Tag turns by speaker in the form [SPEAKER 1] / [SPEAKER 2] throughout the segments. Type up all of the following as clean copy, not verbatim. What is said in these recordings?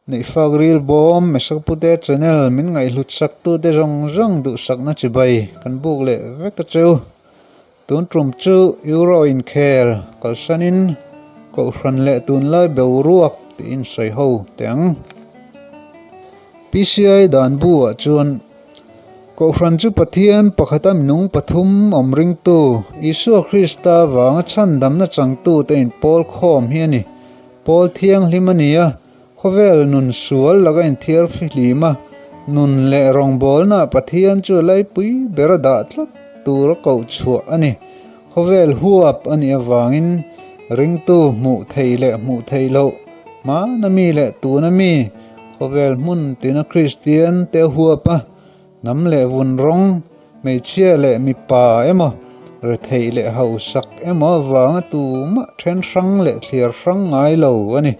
[SPEAKER 1] Neihfak ril bawm Mesopute channel min ngaihhlut sak tute zawng zawng duhsakna chibai kan buk leh vek a cheu. Tun tum chu Euro inkhel kalsanin Kohhran leh tunlai boruak tiin sawi ho teh ang. PCI dan bu ah chuan Kohhran chu Pathian pakhata minung pathum awm ringtu Isua Krista vanga chhandamna changtute inpawl khawm hi a ni. Pawl thianghlim a ni a, khawvel nun sual laka inthiar fihlim a, nun leh rawngbawlnaah Pathian chu a laipui ber a dah tlat tur a koh chhuah a ni. Khawvel huap a nih avangin ringtu hmuh theih leh hmuh theih loh, hmana mi leh tuna mi, khawvel hmun tina Kristian te a huap a, Hnam leh vun rawng, hmeichhia leh mipa emaw, retheih leh hausak emaw avanga tumah then hrang leh thliar hrang ngai lo a ni.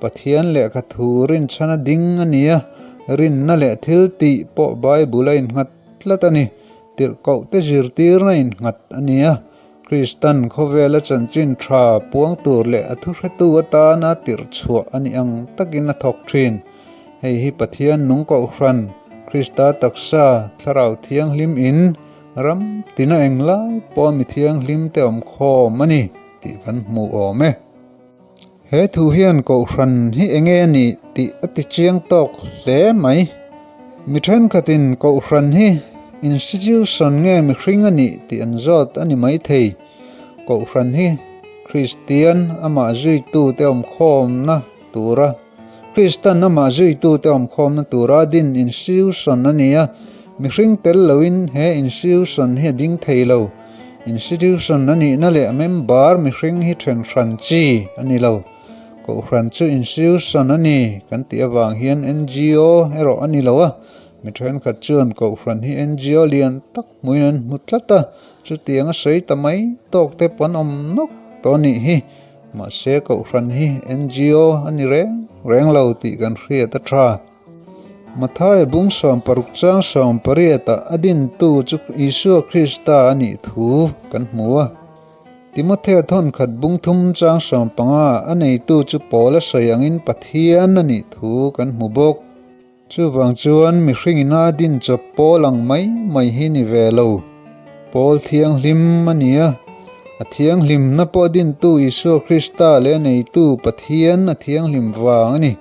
[SPEAKER 1] Pathian lehkha thu rinchhan a ding a ni a, rinna leh thil tih pawh Bible a innghat tlat a ni. Tirhkohte zirtirna innghat a ni a, Kristan khawvela chanchin tha puang tur leh a thuhretu atana tirhchhuah a nih ang takin a thawk thin. Hei hi Pathian nung kohhran, Krista taksa, Thlarau Thianghlim in ram tina englai pawh mi thianghlim te awm khawm a ni tih kan hmu awm e. He thu hian kohhran hi enge a nih tih a ti chiang tawk hle mai. Mi thenkhatin kohhran hi institution nge mihring a nih tih an zawt a ni maithei. Kohhran hi Kristian amah zuitute awmkhawmna tura Kristan amah zuitute awmkhawmna tura din institution a ni a, mihring tel loin he institution hi a ding thei lo. Institution a nihna leh a member mihring hi then hran chi a ni lo. Kohhran chu institution a ni kan tih avang hian NGO erawh a ni lo a, mi thenkhat chuan kohhran hi NGO lian tak hmuin an hmu tlat a, chutiang a sawi ta mai tawk te pawh an awm nawk tawh a nih hi. Mahse kohhran hi NGO a ni reng reng lo tih kan hriat a tha. Mathaia bung 60 chang 18 ah a dintu chu Isua Krista a nih thu kan hmu a. Timothea thawnkhat bung thum chang 15 ah a neitu chu Paula sawi angin Pathian a nih thu kan hmu bawk. Chuvang chuan mihring ina din chawp pawl ang mai mai hi ni ve lo. Pawl thianghlim a ni a, a thianghlimna pawh dintu Isua Krista leh a neitu Pathian a thianghlim vang a ni.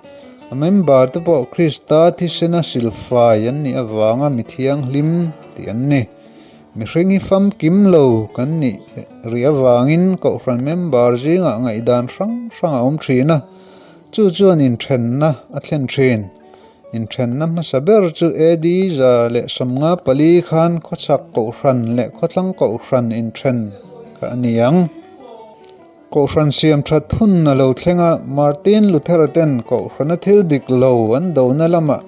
[SPEAKER 1] A member te pawh Krista thisena silfai an nih avanga mi thianghlim tih an ni. Mihring hi famkim lo kan nih rih avangin Kohhran member zingah ngaihdan hrang hrang a awm thin a. Chu chuan inthenna a thlen thin. Inthenna hmasa ber chu AD 154 khan khawchhak Kohhran leh khawthlang Kohhran inthen kha a ni ang. Kohhran siam that hun a lo thleng a, Martin Luther-a ten Kohhrana thil dik lo an dona lamah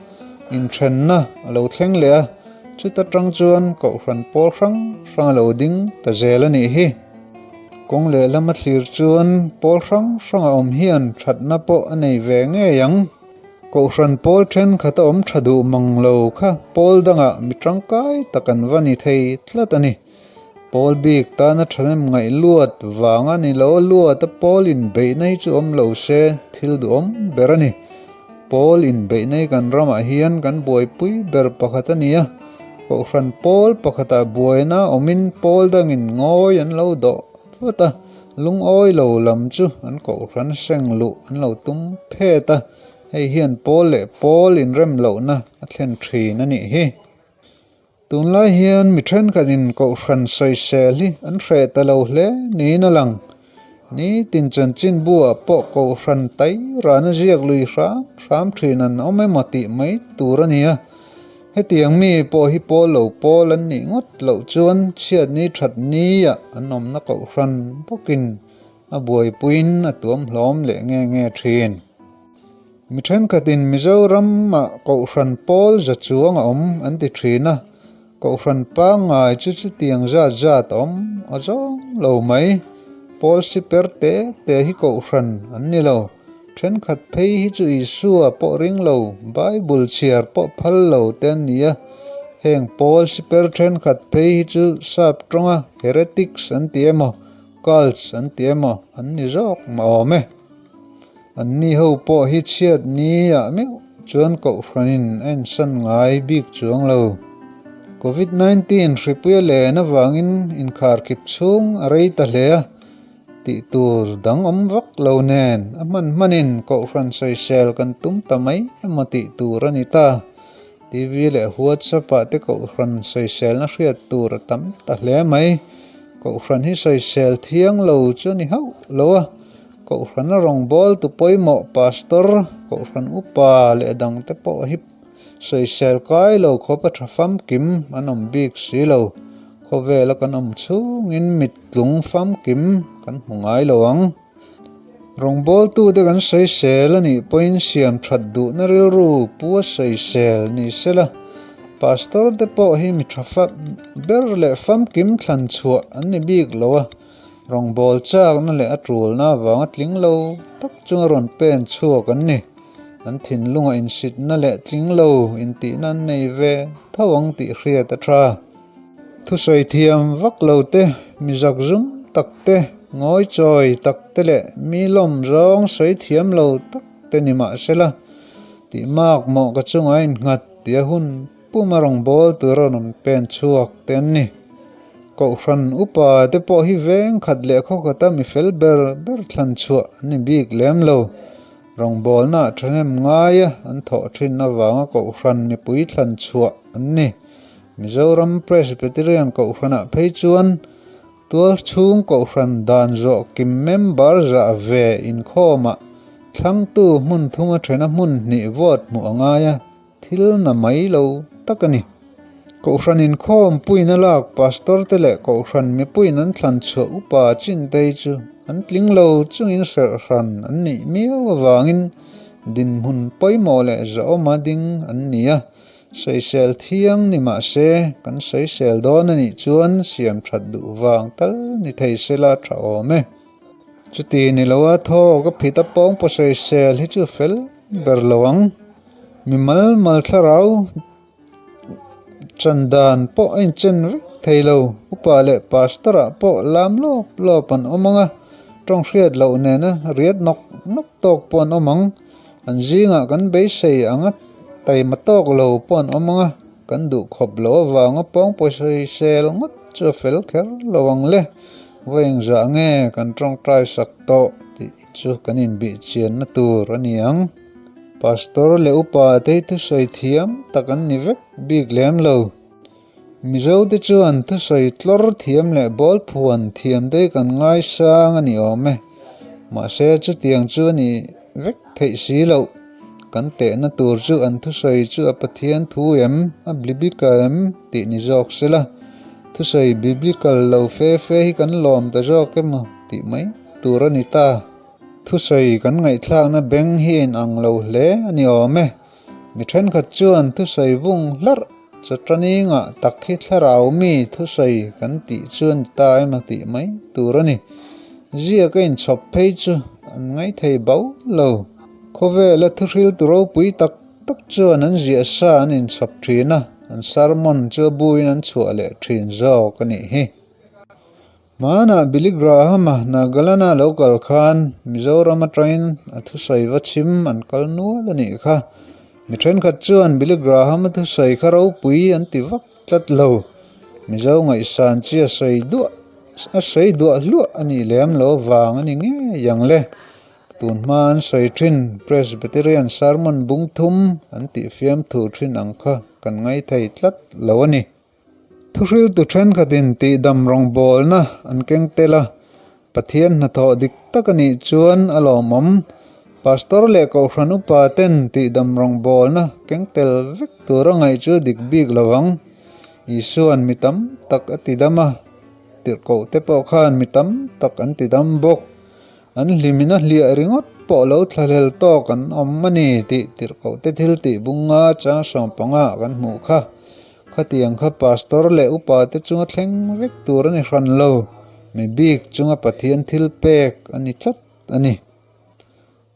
[SPEAKER 1] inthenna a lo thleng leh a, chuta tang chuan Kohhran pawl hrang hrang a lo ding ta zel a nih hi. Kawng lehlam a thlir chuan pawl hrang hrang a awm hian thatna pawh a nei ve ngei ang. Kohhran pawl thenkhat a awm tha duh mang lo kha pawl dangah mi tangkai tak an va ni thei tlat a ni. Pawl bik tana thahnem ngaih luat vanga ni lo luat a pawl inbeihna hi chu awm lo se thil duhawm ber a ni. Pawl inbeihna hi kan ramah hian kan buaipui ber pakhat a ni a. Kohhran pawl pakhatah buaina awmin pawl dangin ngawi an lo dawh vat a, lungawi lo lam chu an kohhran seng luh an lo tum phet a, hei hian pawl leh pawl inrem lohna a thlen thin a nih hi. Tunlai hian mi thenkhatin kohhran sawisel hi an hreh ta lo hle niin a lang. Nitin chanchinbu-ah pawh kohhran tai rana ziak lui hram hram thin an awm emaw tih mai tur a ni a. Hetiang mi pawh hi pawl lo pawl an nih ngawt loh chuan chhiatni thatni-ah an awmna kohhran bawkin a buaipuiin a tuam hlawm leh nge nge thin. Mi thenkhatin Mizoram-ah kohhran pawl za chuang a awm an ti thin a. Kohhran pangngai chu chutiang zat zat a awm a zawng lo mai. Pawl siper te te hi kohhran an ni lo. Thenkhat phei hi chu Isua pawh ring lo, Bible chhiar pawh phal lo te an ni a. Heng pawl siper thenkhat phei hi chu sap tawnga heretics an ti emaw? Cults an ti emaw an ni zawk mah awm e. Anni ho pawh hi chhiat ni ah meuh chuan kohhranin a ensan ngai bik chuang lo. Covid 19 hripui a len avangin inkharkhip chhung a rei ta hle a, tih tur dang awm vak lo nen a hman hmanin kohhran sawisel kan tum ta mai emaw tih tur a ni ta. TV leh WhatsApp ah te kohhran sawiselna hriat tur a tam ta hle mai. Kohhran hi sawisel thiang lo chu a ni hauh lo a. Kohhrana rawngbawltu pawimawh Pastor, Kohhran upa leh dangte pawh hi sawisel kai lo khawp a tha famkim an awm bik si lo. Khawvela kan awm chhungin mittlung famkim kan hmu ngai lo ang. Rawngbawltute kan sawisel a nih pawhin siam that duhna rilru pu a sawisel ni sela, Pastor te pawh hi mi tha fam ber leh famkim thlan chhuah an ni bik lo a. Rawngbâwl châkna leh a ṭûlna avânga tling lo tak chunga rawn pen chhuak an ni. An thinlunga insitna leh tling lo intihna an nei ve tho ang tih hriat a ṭha. Thusawi thiam vak lo te, mi zakzum tak te, ngawichawi tak te leh mi lawm zawng sawi thiam lo tak te ni mah sela, tih mak mawh ka chungah a innghat tih a hun Puma rawngbâwl tur a rawn pen chhuak te an ni. Kohhran upa te pawh hi veng khat leh khaw khata mi fel ber ber thlan chhuah an ni bik lem lo. Rawngbâwlna ah thahnem ngaia an thawh thin avanga kohhran mipui thlan chhuah an ni. Mizoram Presbyterian kohhranah phei chuan Tual chhung kohhran dan zawh kim member zah ve inkhawmah thlangtu hmun thunga thena hmun hnih vote hmuh a ngai a. Thil na mai lo tak a ni. Kohhran inkhawm puina lak pastor te leh kohhran mipuiin an thlan chhuah upa chin te hi chu an tling lo chungin serhhran an nih miau avangin dinhmun pawimawh leh zahawma ding an ni a. Sawisel thiang ni mah se kan sawisel dawn a nih chuan siam that duh vang tal ni thei sela tha awm e. Chuti ni loa thaw ka phit a pawng paw sawisel hi chu fel ber lo ang. Mi mal mal thlarau chan dan pawh a inchen vek thei lo. Upa leh pastor ah pawh lam lawp lawp an awm ang a, tawng hriat loh nena riat nawk nawk tawk pawh an awm ang. An zingah kan beisei ang a taima tawk lo pawh an awm ang a, kan duh khawp loh avanga pawng pawisa sel ngawt chu a fel kher lo ang le. Vawi engzah nge kan tawngtai sak tawh tih chu kan inbihchianna tur a ni ang. Pastor leh upa te hi thusawi thiam tak an ni vek bik lem lo. Mizo te chuan thusawi tlawr thiam leh bawl phuan thiam te hi kan ngaisang a ni awm e. Mahse chutiang chu a ni vek theih si loh. Kan tehna tur chu an thusawi chu a Pathian thu em, a biblical em tih ni zawk sela. Thusawi biblical lo fe fe hi kan lawm ta zawk emaw tih mai tur a ni ta. Thusawi kan ngaihthlakna beng hi a inang lo hle a ni awm e. Mi thenkhat chuan thusawi vung hlarh chawṭaningah tak hi thlarau mi thusawi kan tih chu a ni ta emaw tih mai tur a ni. Ziak a inchhawp phei chu an ngaithei bau lo. Khawvela thuhriltu ropui tak tak chuan an ziah sa an inchhawp thin a, an sermon chu a buin an chhuah leh thin zawk a nih hi. Hmanah Billy Graham-a Nagaland-a lo kal khan Mizoram atangin a thusawi va chhim an kal nual a nih kha. Mi thenkhat chuan Billy Graham-a thusawi kha ropui an ti vak tlat lo. Mizo ngaihsan chi a sawi duah a sawi duah hluah a nih lem lo vang a ni ngei ang le. Tun hma an sawi thin Presbyterian sermon bung thum an tih fiamthu thin ang kha kan ngaithei tlat lo a ni. Thuhriltu thenkhatin tihdam rawngbawlna an keng tel a, Pathian hnathawh dik tak a nih chuan a lawmawm. Pastor leh Kohhran upa ten tihdam rawngbawlna keng tel vek tur a ngaih chu dik bik lo ang. Isua'n mi tam tak a tidam a, tirhkoh te pawh khan mi tam tak an tidam bawk. An hlimin a hliah ringawt pawh lo thlahlel tawk an awm a ni tih tirhkoh te thil tih bunga chang sawmpanga kan hmuh kha. Khatiang kha pastor leh upa te chunga thleng vek tur a ni hran lo, mi bik chunga Pathian thil pek a ni tlat a ni.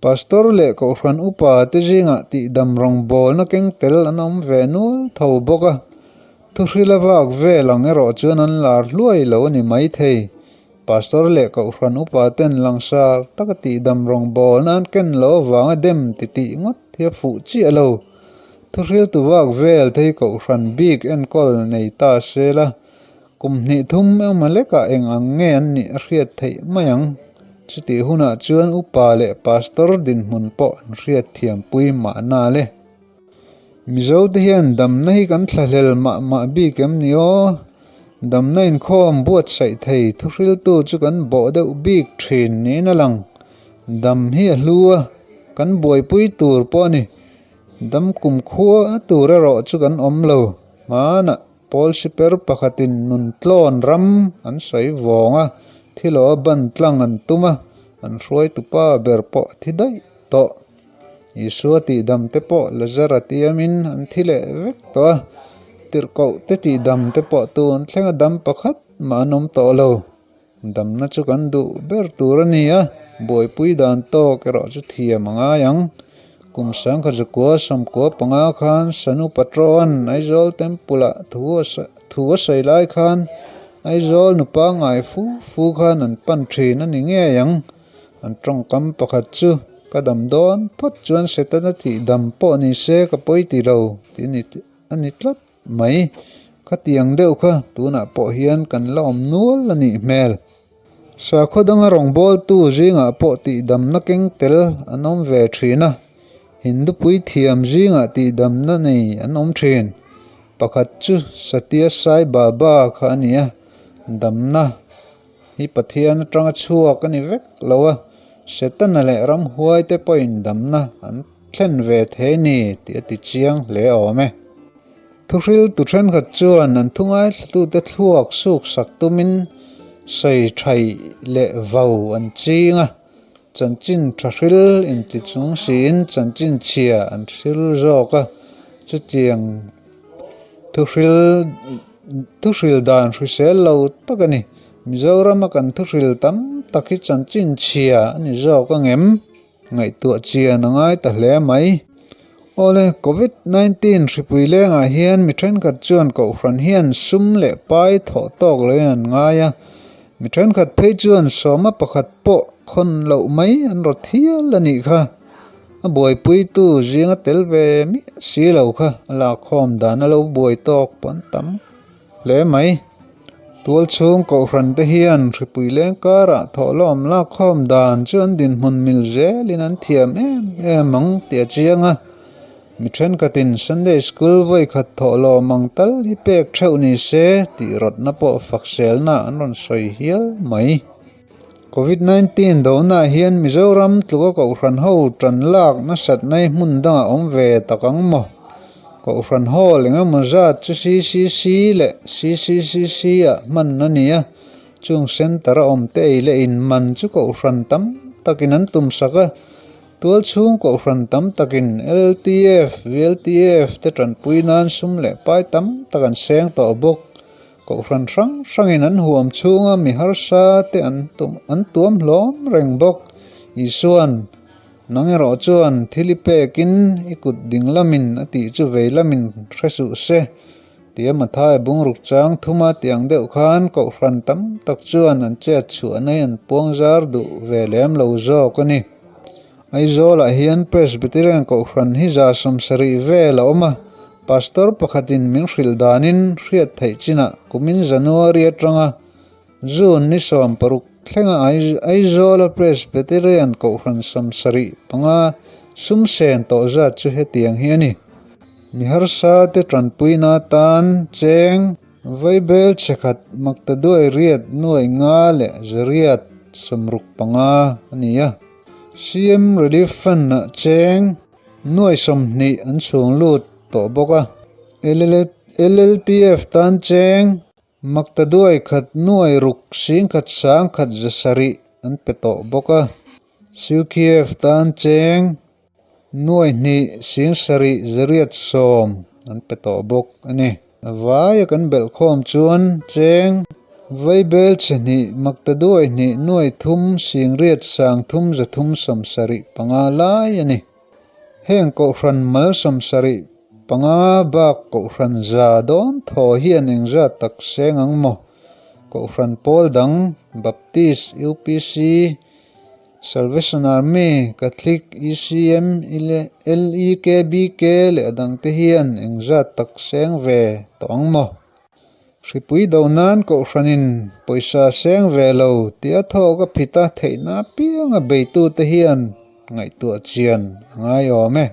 [SPEAKER 1] Pastor leh kohhran upa te zingah tihdam rawngbawlna keng tel an awm ve nual tho bawk a, thuhrila vak vel ang erawh chuan an lar hluai lo a ni maithei. Pastor leh Kohhran upa ten langsar taka tihdam rawngbawlna an ken loh avanga dem titih ngawt hi a fuh chiah lo. Thuhriltu vak vel te hi Kohhran bik enkawl nei ta se la, kum hnih thum emaw lekah eng ang nge an nih a hriat theih mai ang. Chutih hunah chuan upa leh Pastor dinhmun pawh an hriat thiampui mahna le. Mizote hian damna hi kan thlahlel mah mah bik em ni aw? Damna inkhawm buatsaih thei thuhriltu chu kan bawh deuh bik thin niin a lang. Dam hi a hlu a, kan buaipui tur pawh a ni. Dam kum khua tur erawh chu kan awm lo. Hmanah pawl siper pakhatin nun tlawn ram an sawi vawng a, thil aw ban tlang an tum a, an hruaitupa ber pawh a thi daih tawh. Isua tihdam te pawh Lazara tiamin an thi leh vek tawh a, tirhkoh te tihdam te pawh tun thlenga dam pakhat mah an awm tawh lo. Damna chu kan duh ber tur a ni a, buaipui dan tawk erawh chu thiam a ngai ang. Kum sangkhat zakua sawmkua panga khan Sanu Patrawn Aizawl Temple ah thu a sawi lai khan Aizawl nupa ngai fu fu khan an pan thin a ni ngei ang. An tawngkam pakhat chu ka dam dawn phawt chuan Setana thih dam pawh ni se ka pawi ti lo tih a ni tlat mai. Khatiang deuh kha tunah pawh hian kan la awm nual a nih hmel. Sakhaw danga rawngbawltu zingah pawh tihdamna keng tel an awm ve thin a, Hindu puithiam zingah tihdamna nei an awm thin. Pakhat chu Satya Sai Baba kha a ni a, damna hi Pathian atanga chhuak a ni vek lo a, Setana leh ramhuaite pawhin damna an thlen ve thei ni tih a ti chiang hle awm e. Thuhriltu thenkhat chuan an thungaithlatute thluak suk sak tumin sawi thaih leh vau an ching a, chanchin tha hril inti chung siin chanchin chhia an hril zawk a, chutiang thuhril Thuhril dan hrisel lo tak a ni. Mizorama kan thuhril tam tak hi chanchin chhia a ni zawk ang em? Ngaihtuah chian a ngai ta hle mai. Awle, Covid 19 hripui lengah hian mi thenkhat chuan Kohhran hian sum leh pai thawh tawk loin an ngai a. Mi thenkhat phei chuan sawma pakhat pawh khawn loh mai an rawt hial a nih kha. A buaipuitu zinga tel ve miah si lo kha a lakkhawm dan a lo buai tawk pawh an tam hle mai. Tual chhung kohhran te hian hripui leng karah thawhlawm lakkhawm dan chu an dinhmun mil zelin an thiam em em ang tih a chiang a. Mi thenkhatin Sunday School vawikhat thawhlawm ang tal hi pek theuh ni se tih rawtna pawh fakselna an rawn sawi hial mai. Covid 19 dohnaah hian Mizoram tluka Kohhran ho tan lak nasat nai hmun dangah awm ve tak ang maw? Kohhran hall eng emaw zat chu CCC leh CCCC ah hman a ni a, chung centre a awm te ei leh in man chu Kohhran tam takin an tum sak a, tual chhung Kohhran tam takin LTF, VLTF te tanpui nan sum leh pai tam tak an seng tawh bawk. Kohhran hrang hrangin an huam chhunga mi harsa te an an tuam hlawm reng bawk. Isua'n, Nang erawh chuan thil i pekin i kut ding lamin a tih chu vei lamin hre suh se, tia Mathaia bungruk chang thuma tiang deuh khan kohhran tam tak chuan an chet chhuah nai an puang zar duh ve lem lo zawk a ni. Aizawlah hian Presbyterian Kohhran hi 70 vel a awm a, Pastor pakhatin min hrilh danin hriat theih chinah kumin January atanga June ni 16 thlenga Aizawla Presbyterian Kohhran 75 sum sen tawh zat chu hetiang hi a ni. Mi harsa te tanpuina atan cheng Vaibel chhekhat Maktaduai riat nuai nga leh zariat 65 a ni a. CM Relief Fund ah cheng nuai 20 an chhung lut tawh bawk a. LLTF tan cheng Maktaduai khat nuai ruk singkhat sangkhat 700 an pe tawh bawk a. CQF tan cheng nuai hnih sing sarih 810 an pe tawh bawk a ni. A vaia kan belh khawm chuan cheng vaibel chhe hnih maktaduai hnih nuai thum singriat sang thum zathum 75 lai a ni. Heng kohhran mal 75 bak kohhran za dawn thaw hian engzat tak seng ang maw? Kohhran pawl dang, Baptist, UPC, Salvation Army, Catholic, ECM, LEKBK leh a dangte hian engzat tak seng ve tawh ang maw? Hripui do nan Kohhranin pawisa seng ve lo tih a thawk a phit a theihna apianga beitute hian ngaihtuah chian a ngai awm e.